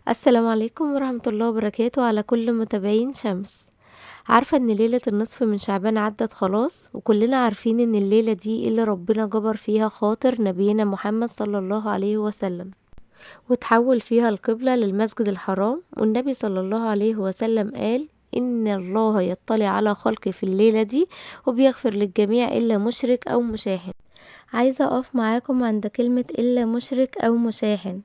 السلام عليكم ورحمة الله وبركاته على كل متابعين شمس. عارفة ان ليلة النصف من شعبان عدت خلاص، وكلنا عارفين ان الليلة دي اللي ربنا جبر فيها خاطر نبينا محمد صلى الله عليه وسلم وتحول فيها القبلة للمسجد الحرام، والنبي صلى الله عليه وسلم قال إن الله يطلع على خلقه في الليلة دي وبيغفر للجميع إلا مشرك أو مشاحن. عايزة أقف معاكم عند كلمة إلا مشرك أو مشاحن.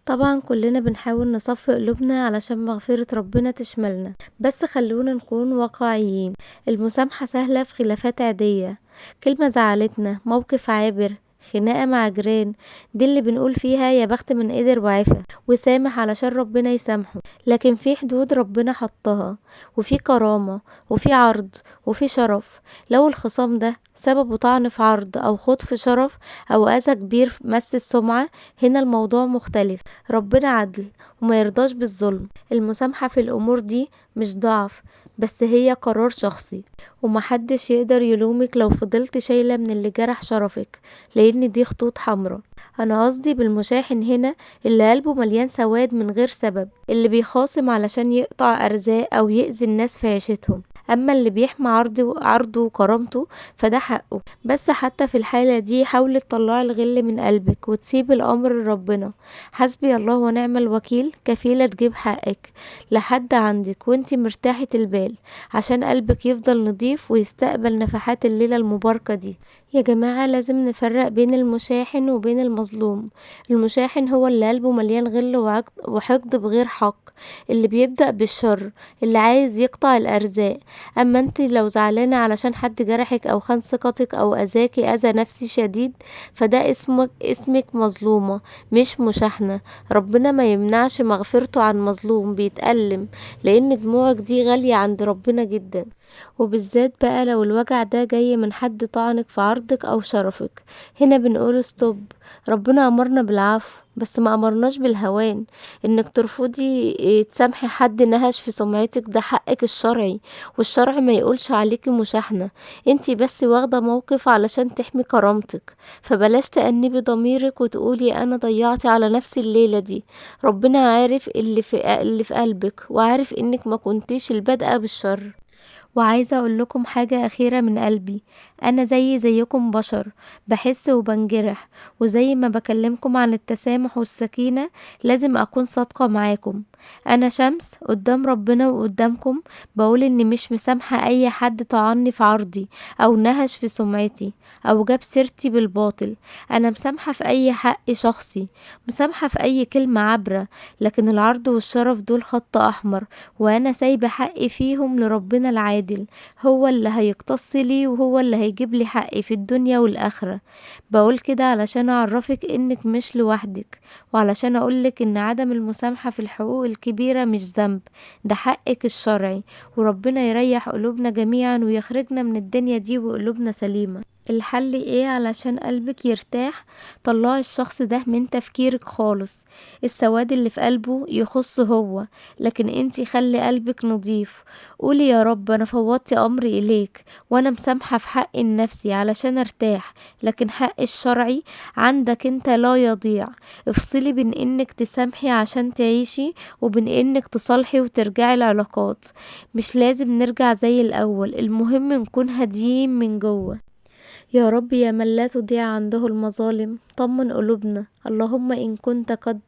طبعا كلنا بنحاول نصفي قلوبنا علشان مغفرة ربنا تشملنا، بس خلونا نكون واقعيين. المسامحة سهلة في خلافات عادية، كلمة زعلتنا، موقف عابر، خناقة مع جيران، دي اللي بنقول فيها يا بخت من قدر وعفا وسامح علشان ربنا يسامحه. لكن في حدود ربنا حطها، وفي كرامة وفي عرض وفي شرف. لو الخصام ده سببه طعن في عرض أو خوض في شرف أو أذى كبير مس السمعة، هنا الموضوع مختلف. ربنا عدل وما يرضاش بالظلم. المسامحة في الأمور دي مش ضعف، بس هي قرار شخصي، ومحدش يقدر يلومك لو فضلت شايلة من اللي جرح شرفك، لأن دي خطوط حمراء. أنا قصدي بالمشاحن هنا اللي قلبه مليان سواد من غير سبب، اللي بيخاصم علشان يقطع أرزاق أو يأذي الناس في عيشتهم. أما اللي بيحمي عرضه وكرامته فده حقه. بس حتى في الحالة دي حاولي تطلعي الغل من قلبك وتسيبي الأمر لربنا. حسبي الله ونعم الوكيل كفيلة تجيب حقك لحد عندك وانتي مرتاحة البال، عشان قلبك يفضل نضيف ويستقبل نفحات الليلة المباركة دي. يا جماعة لازم نفرق بين المشاحن وبين المظلوم. المشاحن هو اللي قلبه مليان غل وحقد بغير حق، اللي بيبدأ بالشر، اللي عايز يقطع الأرزاق. أما انت لو زعلانة علشان حد جرحك أو خان ثقتك أو أذاكي أذى نفسي شديد، فده اسمك مظلومة مش مشاحنة. ربنا ما يمنعش مغفرته عن مظلوم بيتألم، لأن دموعك دي غالية عند ربنا جدا، وبالذات بقى لو الوجع ده جاي من حد طعنك في عرضك أو شرفك. هنا بنقول stop. ربنا أمرنا بالعفو بس ما أمرناش بالهوان. إنك ترفضي تسامحي حد نهش في سمعتك ده حقك الشرعي، والشرع ما يقولش عليكي مشاحنة. انتي بس واخدة موقف علشان تحمي كرامتك، فبلاش تأنبي ضميرك وتقولي أنا ضيعت على نفسي الليلة دي. ربنا عارف اللي في قلبك، وعارف إنك ما كنتيش البادئة بالشر. وعايزة أقول لكم حاجة أخيرة من قلبي، أنا زي زيكم بشر، بحس وبنجرح، وزي ما بكلمكم عن التسامح والسكينة لازم أكون صادقة معاكم. أنا شمس قدام ربنا وقدامكم بقول إني مش مسامحة أي حد طعني في عرضي أو نهش في سمعتي أو جاب سيرتي بالباطل. أنا مسامحة في أي حق شخصي، مسامحة في أي كلمة عابرة، لكن العرض والشرف دول خط أحمر، وأنا سايبة حقي فيهم لربنا العادل. هو اللي هيقتص لي وهو اللي هيجيب لي حقي في الدنيا والآخرة. بقول كده علشان أعرفك إنك مش لوحدك، وعلشان أقولك إن عدم المسامحة في الحقوق الكبيرة مش ذنب، ده حقك الشرعي. وربنا يريح قلوبنا جميعا ويخرجنا من الدنيا دي وقلوبنا سليمة. الحل ايه علشان قلبك يرتاح؟ طلعي الشخص ده من تفكيرك خالص. السواد اللي في قلبه يخص هو، لكن انتي خلي قلبك نظيف. قولي يا رب انا فوضت امري اليك وانا مسامحة في حق النفسي علشان ارتاح، لكن حق الشرعي عندك انت لا يضيع. افصلي بين انك تسامحي عشان تعيشي وبين انك تصالحي وترجعي العلاقات. مش لازم نرجع زي الاول، المهم نكون هاديين من جوه. يا رب يا من لا تضيع عنده المظالم، طمن قلوبنا. اللهم إن كنت قد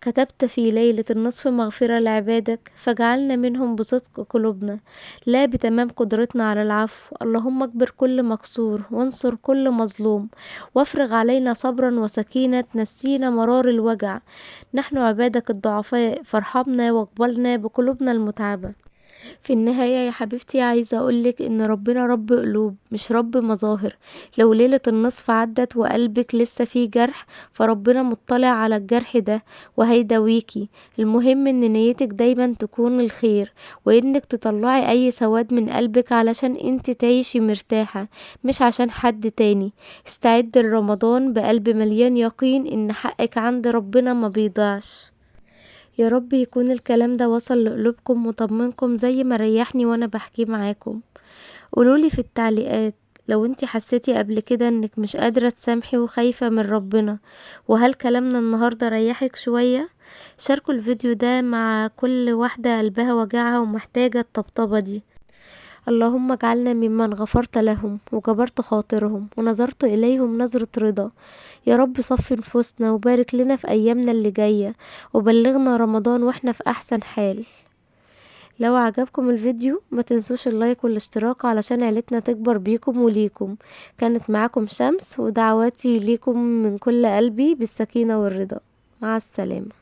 كتبت في ليلة النصف مغفرة لعبادك فاجعلنا منهم بصدق قلوبنا لا بتمام قدرتنا على العفو. اللهم اجبر كل مكسور وانصر كل مظلوم، وافرغ علينا صبرا وسكينة تنسينا مرار الوجع. نحن عبادك الضعفاء، فارحمنا واقبلنا بقلوبنا المتعبة. في النهاية يا حبيبتي عايزة أقولك إن ربنا رب قلوب مش رب مظاهر. لو ليلة النصف عدت وقلبك لسه فيه جرح، فربنا مطلع على الجرح ده وهيداويكي. المهم إن نيتك دايما تكون الخير، وإنك تطلعي أي سواد من قلبك علشان انت تعيشي مرتاحة، مش عشان حد تاني. استعد لرمضان بقلب مليان يقين إن حقك عند ربنا ما بيضيعش. يا رب يكون الكلام ده وصل لقلوبكم وطمنكم زي ما ريحني وانا بحكي معاكم. قولولي في التعليقات لو انتي حسيتي قبل كده انك مش قادرة تسامحي وخايفة من ربنا، وهل كلامنا النهاردة ريحك شوية؟ شاركوا الفيديو ده مع كل واحدة قلبها وجعها ومحتاجة الطبطبة دي. اللهم اجعلنا ممن غفرت لهم وجبرت خاطرهم ونظرت إليهم نظرة رضا. يا رب صفي نفوسنا وبارك لنا في أيامنا اللي جاية، وبلغنا رمضان واحنا في أحسن حال. لو عجبكم الفيديو ما تنسوش اللايك والاشتراك علشان عيلتنا تكبر بيكم وليكم. كانت معاكم شمس، ودعواتي ليكم من كل قلبي بالسكينة والرضا. مع السلامة.